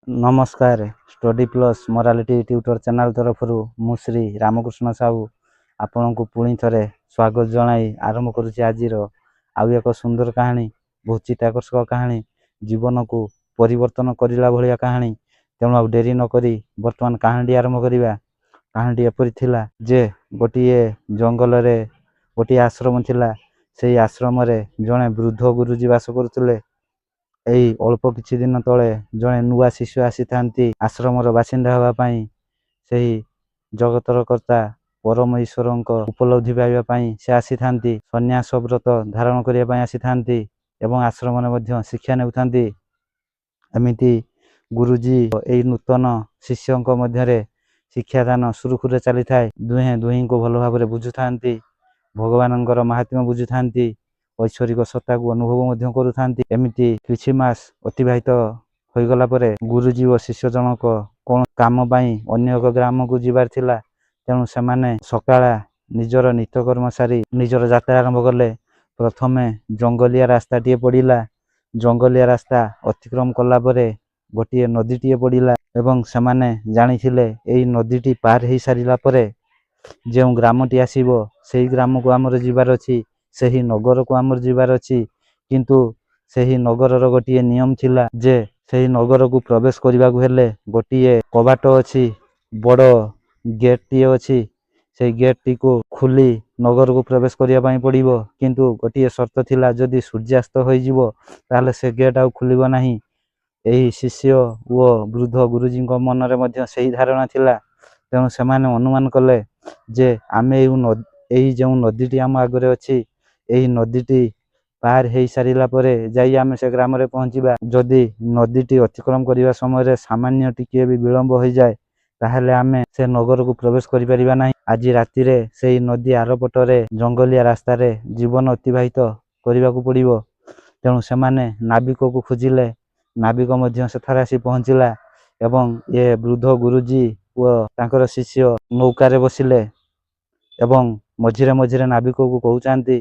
ନମସ୍କାର। Study plus morality tutor channel ତରଫରୁ ମୁଁ ଶ୍ରୀ ରାମକୃଷ୍ଣ ସାହୁ ଆପଣଙ୍କୁ ପୁଣି ଥରେ ସ୍ୱାଗତ ଜଣାଇ ଆରମ୍ଭ କରୁଛି ଆଜିର ଆଉ ଏକ ସୁନ୍ଦର କାହାଣୀ, ବହୁତ ଚିତ୍ତାକର୍ଷକ କାହାଣୀ, ଜୀବନକୁ ପରିବର୍ତ୍ତନ କରିଲା ଭଳିଆ କାହାଣୀ। ତେଣୁ ଆଉ ଡେରି ନକରି ବର୍ତ୍ତମାନ କାହାଣୀଟି ଆରମ୍ଭ କରିବା। କାହାଣୀଟି ଏପରି ଥିଲା ଯେ ଗୋଟିଏ ଜଙ୍ଗଲରେ ଗୋଟିଏ ଆଶ୍ରମ ଥିଲା। ସେଇ ଆଶ୍ରମରେ ଜଣେ ବୃଦ୍ଧ ଗୁରୁଜୀ ବାସ କରୁଥିଲେ। ଏଇ ଅଳ୍ପ କିଛି ଦିନ ତଳେ ଜଣେ ନୂଆ ଶିଷ୍ୟ ଆସିଥାନ୍ତି ଆଶ୍ରମର ବାସିନ୍ଦା ହେବା ପାଇଁ। ସେହି ଜଗତର କର୍ତ୍ତା ପରମ ଈଶ୍ୱରଙ୍କ ଉପଲବ୍ଧି ପାଇବା ପାଇଁ ସେ ଆସିଥାନ୍ତି, ସନ୍ନ୍ୟାସ ବ୍ରତ ଧାରଣ କରିବା ପାଇଁ ଆସିଥାନ୍ତି ଏବଂ ଆଶ୍ରମରେ ମଧ୍ୟ ଶିକ୍ଷା ନେଉଥାନ୍ତି। ଏମିତି ଗୁରୁଜୀ ଏଇ ନୂତନ ଶିଷ୍ୟଙ୍କ ମଧ୍ୟରେ ଶିକ୍ଷାଦାନ ସୁରୁଖୁରୁରେ ଚାଲିଥାଏ। ଦୁହେଁ ଦୁହିଁଙ୍କୁ ଭଲ ଭାବରେ ବୁଝୁଥାନ୍ତି, ଭଗବାନଙ୍କର ମାହାତ୍ମ୍ୟ ବୁଝୁଥାନ୍ତି, ଐଶ୍ୱରିକ ସତ୍ତାକୁ ଅନୁଭବ ମଧ୍ୟ କରୁଥାନ୍ତି। ଏମିତି କିଛି ମାସ ଅତିବାହିତ ହୋଇଗଲା ପରେ ଗୁରୁଜୀ ଓ ଶିଷ୍ୟ ଜଣକ କଣ କାମ ପାଇଁ ଅନ୍ୟ ଏକ ଗ୍ରାମକୁ ଯିବାର ଥିଲା। ତେଣୁ ସେମାନେ ସକାଳ ନିଜର ନିତ୍ୟକର୍ମ ସାରି ନିଜର ଯାତ୍ରା ଆରମ୍ଭ କଲେ। ପ୍ରଥମେ ଜଙ୍ଗଲିଆ ରାସ୍ତାଟିଏ ପଡ଼ିଲା। ଜଙ୍ଗଲିଆ ରାସ୍ତା ଅତିକ୍ରମ କଲା ପରେ ଗୋଟିଏ ନଦୀଟିଏ ପଡ଼ିଲା ଏବଂ ସେମାନେ ଜାଣିଥିଲେ ଏଇ ନଦୀଟି ପାର ହେଇସାରିଲା ପରେ ଯେଉଁ ଗ୍ରାମଟି ଆସିବ, ସେଇ ଗ୍ରାମକୁ ଆମର ଯିବାର ଅଛି, ସେହି ନଗରକୁ ଆମର ଯିବାର ଅଛି। କିନ୍ତୁ ସେହି ନଗରର ଗୋଟିଏ ନିୟମ ଥିଲା ଯେ ସେହି ନଗରକୁ ପ୍ରବେଶ କରିବାକୁ ହେଲେ ଗୋଟିଏ କବାଟ ଅଛି, ବଡ଼ ଗେଟ୍ଟିଏ ଅଛି। ସେଇ ଗେଟ୍ଟିକୁ ଖୋଲି ନଗରକୁ ପ୍ରବେଶ କରିବା ପାଇଁ ପଡ଼ିବ। କିନ୍ତୁ ଗୋଟିଏ ସର୍ତ୍ତ ଥିଲା, ଯଦି ସୂର୍ଯ୍ୟାସ୍ତ ହୋଇଯିବ ତାହେଲେ ସେ ଗେଟ୍ ଆଉ ଖୋଲିବ ନାହିଁ। ଏହି ଶିଷ୍ୟ ଓ ବୃଦ୍ଧ ଗୁରୁଜୀଙ୍କ ମନରେ ମଧ୍ୟ ସେହି ଧାରଣା ଥିଲା। ତେଣୁ ସେମାନେ ଅନୁମାନ କଲେ ଯେ ଆମେ ଏଇ ଯେଉଁ ନଦୀଟି ଆମ ଆଗରେ ଅଛି, ଏହି ନଦୀଟି ପାର ହେଇସାରିଲା ପରେ ଯାଇ ଆମେ ସେ ଗ୍ରାମରେ ପହଞ୍ଚିବା। ଯଦି ନଦୀଟି ଅତିକ୍ରମ କରିବା ସମୟରେ ସାମାନ୍ୟ ଟିକିଏ ବି ବିଳମ୍ବ ହୋଇଯାଏ, ତାହେଲେ ଆମେ ସେ ନଗରକୁ ପ୍ରବେଶ କରିପାରିବା ନାହିଁ। ଆଜି ରାତିରେ ସେଇ ନଦୀ ଆରପଟରେ ଜଙ୍ଗଲିଆ ରାସ୍ତାରେ ଜୀବନ ଅତିବାହିତ କରିବାକୁ ପଡ଼ିବ। ତେଣୁ ସେମାନେ ନାବିକକୁ ଖୋଜିଲେ। ନାବିକ ମଧ୍ୟ ସେଠାରେ ଆସି ପହଞ୍ଚିଲା ଏବଂ ଏ ବୃଦ୍ଧ ଗୁରୁଜୀ ଓ ତାଙ୍କର ଶିଷ୍ୟ ନୌକାରେ ବସିଲେ ଏବଂ ମଝିରେ ମଝିରେ ନାବିକକୁ କହୁଛନ୍ତି,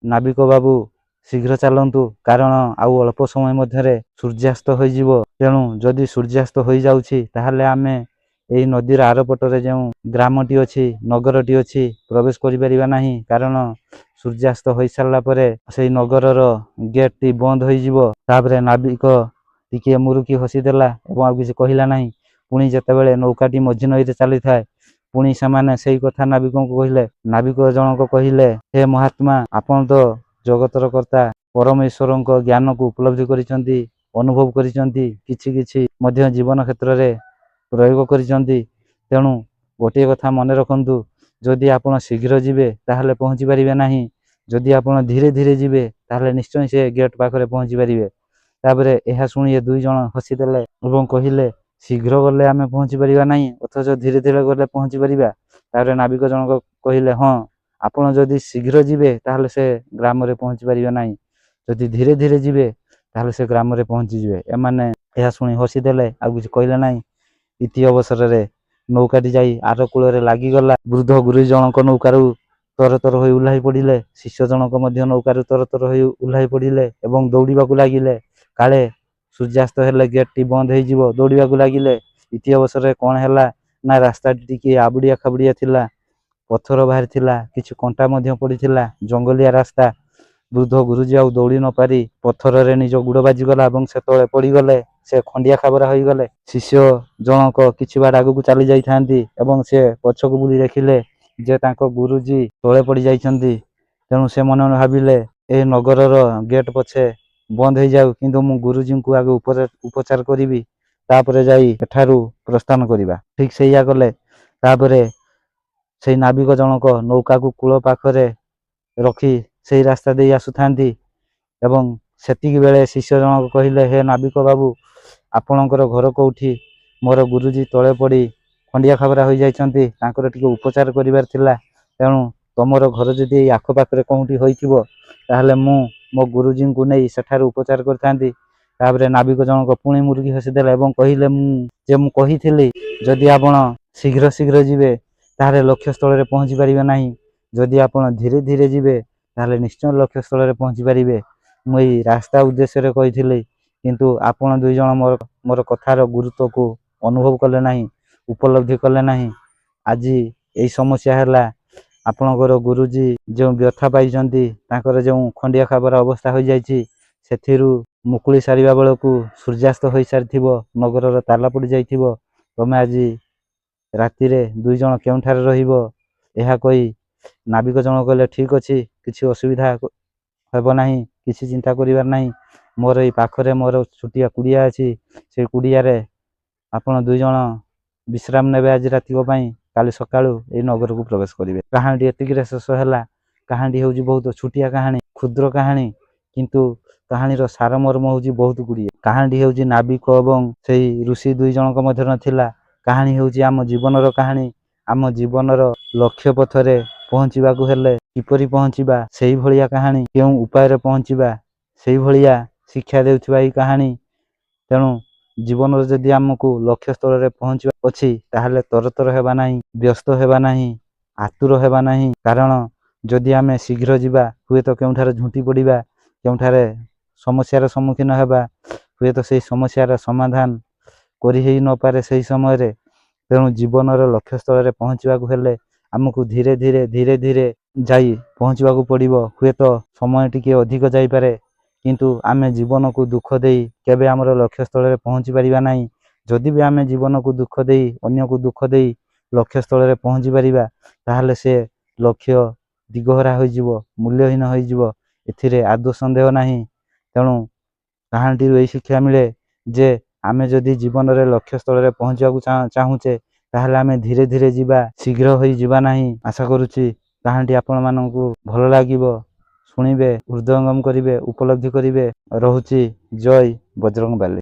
ନାବିକ ବାବୁ, ଶୀଘ୍ର ଚାଲନ୍ତୁ, କାରଣ ଆଉ ଅଳ୍ପ ସମୟ ମଧ୍ୟରେ ସୂର୍ଯ୍ୟାସ୍ତ ହୋଇଯିବ। ତେଣୁ ଯଦି ସୂର୍ଯ୍ୟାସ୍ତ ହୋଇଯାଉଛି, ତାହେଲେ ଆମେ ଏଇ ନଦୀର ଆରପଟରେ ଯେଉଁ ଗ୍ରାମଟି ଅଛି, ନଗରଟି ଅଛି, ପ୍ରବେଶ କରିପାରିବା ନାହିଁ, କାରଣ ସୂର୍ଯ୍ୟାସ୍ତ ହୋଇସାରିଲା ପରେ ସେଇ ନଗରର ଗେଟ୍ଟି ବନ୍ଦ ହୋଇଯିବ। ତାପରେ ନାବିକ ଟିକିଏ ମୁରୁକି ହସିଦେଲା ଏବଂ ଆଉ କିଛି କହିଲା ନାହିଁ। ପୁଣି ଯେତେବେଳେ ନୌକାଟି ମଝି ନଈରେ ଚାଲିଥାଏ, ପୁଣି ସେମାନେ ସେଇ କଥା ନାବିକଙ୍କୁ କହିଲେ। ନାବିକ ଜଣକ କହିଲେ, ହେ ମହାତ୍ମା, ଆପଣ ତ ଜଗତର କର୍ତ୍ତା ପରମେଶ୍ୱରଙ୍କ ଜ୍ଞାନକୁ ଉପଲବ୍ଧି କରିଛନ୍ତି, ଅନୁଭବ କରିଛନ୍ତି, କିଛି କିଛି ମଧ୍ୟ ଜୀବନ କ୍ଷେତ୍ରରେ ପ୍ରୟୋଗ କରିଛନ୍ତି। ତେଣୁ ଗୋଟିଏ କଥା ମନେ ରଖନ୍ତୁ, ଯଦି ଆପଣ ଶୀଘ୍ର ଯିବେ ତାହେଲେ ପହଞ୍ଚି ପାରିବେ ନାହିଁ, ଯଦି ଆପଣ ଧୀରେ ଧୀରେ ଯିବେ ତାହେଲେ ନିଶ୍ଚୟ ସେ ଗେଟ୍ ପାଖରେ ପହଞ୍ଚି ପାରିବେ। ତାପରେ ଏହା ଶୁଣି ଏ ଦୁଇ ଜଣ ହସିଦେଲେ ଏବଂ କହିଲେ, ଶୀଘ୍ର ଗଲେ ଆମେ ପହଞ୍ଚି ପାରିବା ନାହିଁ, ଅଥଚ ଧୀରେ ଧୀରେ ଗଲେ ପହଞ୍ଚି ପାରିବା? ତାପରେ ନାବିକ ଜଣକ କହିଲେ, ହଁ, ଆପଣ ଯଦି ଶୀଘ୍ର ଯିବେ ତାହେଲେ ସେ ଗ୍ରାମରେ ପହଞ୍ଚି ପାରିବେ ନାହିଁ, ଯଦି ଧୀରେ ଧୀରେ ଯିବେ ତାହେଲେ ସେ ଗ୍ରାମରେ ପହଞ୍ଚିଯିବେ। ଏମାନେ ଏହା ଶୁଣି ହସିଦେଲେ, ଆଉ କିଛି କହିଲେ ନାହିଁ। ଇତି ଅବସରରେ ନୌକାଟି ଯାଇ ଆର କୂଳରେ ଲାଗିଗଲା। ବୃଦ୍ଧ ଗୁରୁ ଜଣକ ନୌକାରୁ ତରତର ହୋଇ ଓହ୍ଲାଇ ପଡ଼ିଲେ। ଶିଷ୍ୟ ଜଣକ ମଧ୍ୟ ନୌକାରୁ ତରତର ହୋଇ ଓହ୍ଲାଇ ପଡ଼ିଲେ ଏବଂ ଦୌଡ଼ିବାକୁ ଲାଗିଲେ, କାଳେ ସୂର୍ଯ୍ୟାସ୍ତ ହେଲେ ଗେଟ୍ଟି ବନ୍ଦ ହେଇଯିବ। ଦୌଡ଼ିବାକୁ ଲାଗିଲେ। ଇତି ଅବସରରେ କ'ଣ ହେଲା ନା, ରାସ୍ତାଟି ଟିକିଏ ଆବୁଡ଼ିଆ ଖାବୁଡ଼ିଆ ଥିଲା, ପଥର ବାହାରିଥିଲା, କିଛି କଣ୍ଟା ମଧ୍ୟ ପଡ଼ିଥିଲା, ଜଙ୍ଗଲିଆ ରାସ୍ତା। ବୃଦ୍ଧ ଗୁରୁଜୀ ଆଉ ଦୌଡ଼ି ନପାରି ପଥରରେ ନିଜ ଗୋଡ଼ ବାଜିଗଲା ଏବଂ ସେ ତଳେ ପଡ଼ିଗଲେ, ସେ ଖଣ୍ଡିଆ ଖାବରା ହୋଇଗଲେ। ଶିଷ୍ୟ ଜଣକ କିଛି ବାଟ ଆଗକୁ ଚାଲି ଯାଇଥାନ୍ତି ଏବଂ ସେ ପଛକୁ ବୁଲି ଦେଖିଲେ ଯେ ତାଙ୍କ ଗୁରୁଜୀ ତଳେ ପଡ଼ି ଯାଇଛନ୍ତି। ତେଣୁ ସେ ମନେ ମନେ ଭାବିଲେ, ଏ ନଗରର ଗେଟ୍ ପଛେ ବନ୍ଦ ହେଇଯାଉ, କିନ୍ତୁ ମୁଁ ଗୁରୁଜୀଙ୍କୁ ଆଗେ ଉପରେ ଉପଚାର କରିବି, ତାପରେ ଯାଇ ଏଠାରୁ ପ୍ରସ୍ଥାନ କରିବା। ଠିକ୍ ସେଇଆ କଲେ। ତାପରେ ସେଇ ନାବିକ ଜଣକ ନୌକାକୁ କୂଳ ପାଖରେ ରଖି ସେଇ ରାସ୍ତା ଦେଇ ଆସୁଥାନ୍ତି ଏବଂ ସେତିକି ବେଳେ ଶିଷ୍ୟ ଜଣକ କହିଲେ, ହେ ନାବିକ ବାବୁ, ଆପଣଙ୍କର ଘର କୋଉଠି? ମୋର ଗୁରୁଜୀ ତଳେ ପଡ଼ି ଖଣ୍ଡିଆ ଖାବରା ହୋଇଯାଇଛନ୍ତି, ତାଙ୍କର ଟିକେ ଉପଚାର କରିବାର ଥିଲା। ତେଣୁ ତମର ଘର ଯଦି ଏଇ ଆଖପାଖରେ କେଉଁଠି ହୋଇଥିବ, ତାହେଲେ ମୁଁ ମୋ ଗୁରୁଜୀଙ୍କୁ ନେଇ ସେଠାରୁ ଉପଚାର କରିଥାନ୍ତି। ତାପରେ ନାବିକ ଜଣକ ପୁଣି ମୁରୁକି ହସିଦେଲେ ଏବଂ କହିଲେ, ମୁଁ ଯେ ମୁଁ କହିଥିଲି, ଯଦି ଆପଣ ଶୀଘ୍ର ଶୀଘ୍ର ଯିବେ ତାହେଲେ ଲକ୍ଷ୍ୟସ୍ଥଳରେ ପହଞ୍ଚି ପାରିବେ ନାହିଁ, ଯଦି ଆପଣ ଧୀରେ ଧୀରେ ଯିବେ ତାହେଲେ ନିଶ୍ଚୟ ଲକ୍ଷ୍ୟସ୍ଥଳରେ ପହଞ୍ଚି ପାରିବେ। ମୁଁ ଏଇ ରାସ୍ତା ଉଦ୍ଦେଶ୍ୟରେ କହିଥିଲି, କିନ୍ତୁ ଆପଣ ଦୁଇ ଜଣ ମୋର କଥାର ଗୁରୁତ୍ୱକୁ ଅନୁଭବ କଲେ ନାହିଁ, ଉପଲବ୍ଧି କଲେ ନାହିଁ। ଆଜି ଏଇ ସମସ୍ୟା ହେଲା। ଆପଣଙ୍କର ଗୁରୁଜୀ ଯେଉଁ ବ୍ୟଥା ପାଇଛନ୍ତି, ତାଙ୍କର ଯେଉଁ ଖଣ୍ଡିଆ ଖାବରା ଅବସ୍ଥା ହୋଇଯାଇଛି, ସେଥିରୁ ମୁକୁଳି ସାରିବା ବେଳକୁ ସୂର୍ଯ୍ୟାସ୍ତ ହୋଇସାରିଥିବ, ନଗରର ତାଲା ପଡ଼ିଯାଇଥିବ। ତମେ ଆଜି ରାତିରେ ଦୁଇ ଜଣ କେଉଁଠାରେ ରହିବ? ଏହା କହି ନାବିକ ଜଣ କହିଲେ, ଠିକ୍ ଅଛି, କିଛି ଅସୁବିଧା ହେବ ନାହିଁ, କିଛି ଚିନ୍ତା କରିବାର ନାହିଁ। ମୋର ଏଇ ପାଖରେ ମୋର ଛୋଟିଆ କୁଡ଼ିଆ ଅଛି। ସେଇ କୁଡ଼ିଆରେ ଆପଣ ଦୁଇ ଜଣ ବିଶ୍ରାମ ନେବେ ଆଜି ରାତିକ ପାଇଁ, କାଲି ସକାଳୁ ଏଇ ନଗରକୁ ପ୍ରବେଶ କରିବେ। କାହାଣୀଟି ଏତିକିରେ ଶେଷ ହେଲା। କାହାଣୀଟି ହେଉଛି ବହୁତ ଛୋଟିଆ କାହାଣୀ, କ୍ଷୁଦ୍ର କାହାଣୀ, କିନ୍ତୁ କାହାଣୀର ସାରମର୍ମ ହେଉଛି ବହୁତ ଗୁଡ଼ିଏ। କାହାଣୀଟି ହେଉଛି ନାବିକ ଏବଂ ସେଇ ଋଷି ଦୁଇ ଜଣଙ୍କ ମଧ୍ୟରେ ନଥିଲା। କାହାଣୀ ହେଉଛି ଆମ ଜୀବନର କାହାଣୀ। ଆମ ଜୀବନର ଲକ୍ଷ୍ୟ ପଥରେ ପହଞ୍ଚିବାକୁ ହେଲେ କିପରି ପହଞ୍ଚିବା ସେଇଭଳିଆ କାହାଣୀ, କେଉଁ ଉପାୟରେ ପହଞ୍ଚିବା ସେଇଭଳିଆ ଶିକ୍ଷା ଦେଉଥିବା ଏଇ କାହାଣୀ। ତେଣୁ ଜୀବନରେ ଯଦି ଆମକୁ ଲକ୍ଷ୍ୟସ୍ଥଳରେ ପହଞ୍ଚିବା ଅଛି, ତାହେଲେ ତରତର ହେବା ନାହିଁ, ବ୍ୟସ୍ତ ହେବା ନାହିଁ, ଆତୁର ହେବା ନାହିଁ। କାରଣ ଯଦି ଆମେ ଶୀଘ୍ର ଯିବା, ହୁଏତ କେଉଁଠାରେ ଝୁଣ୍ଟି ପଡ଼ିବା, କେଉଁଠାରେ ସମସ୍ୟାର ସମ୍ମୁଖୀନ ହେବା, ହୁଏତ ସେଇ ସମସ୍ୟାର ସମାଧାନ କରି ହେଇ ନପାରେ ସେହି ସମୟରେ। ତେଣୁ ଜୀବନର ଲକ୍ଷ୍ୟସ୍ଥଳରେ ପହଞ୍ଚିବାକୁ ହେଲେ ଆମକୁ ଧୀରେ ଧୀରେ ଧୀରେ ଧୀରେ ଯାଇ ପହଞ୍ଚିବାକୁ ପଡ଼ିବ। ହୁଏତ ସମୟ ଟିକେ ଅଧିକ ଯାଇପାରେ, କିନ୍ତୁ ଆମେ ଜୀବନକୁ ଦୁଃଖ ଦେଇ କେବେ ଆମର ଲକ୍ଷ୍ୟସ୍ଥଳରେ ପହଞ୍ଚି ପାରିବା ନାହିଁ। ଯଦି ବି ଆମେ ଜୀବନକୁ ଦୁଃଖ ଦେଇ, ଅନ୍ୟକୁ ଦୁଃଖ ଦେଇ ଲକ୍ଷ୍ୟସ୍ଥଳରେ ପହଞ୍ଚି ପାରିବା, ତାହେଲେ ସେ ଲକ୍ଷ୍ୟ ଦିଗହରା ହୋଇଯିବ, ମୂଲ୍ୟହୀନ ହୋଇଯିବ, ଏଥିରେ ଆଦୌ ସନ୍ଦେହ ନାହିଁ। ତେଣୁ କାହାଣୀଟିରୁ ଏଇ ଶିକ୍ଷା ମିଳେ ଯେ ଆମେ ଯଦି ଜୀବନରେ ଲକ୍ଷ୍ୟସ୍ଥଳରେ ପହଞ୍ଚିବାକୁ ଚାହୁଁଛେ, ତାହେଲେ ଆମେ ଧୀରେ ଧୀରେ ଯିବା, ଶୀଘ୍ର ହୋଇଯିବା ନାହିଁ। ଆଶା କରୁଛି କାହାଣୀଟି ଆପଣମାନଙ୍କୁ ଭଲ ଲାଗିବ, ଶୁଣିବେ, ହୃଦୟଙ୍ଗମ କରିବେ, ଉପଲବ୍ଧି କରିବେ। ରହୁଛି, ଜୟ ବଜରଙ୍ଗବାଲି।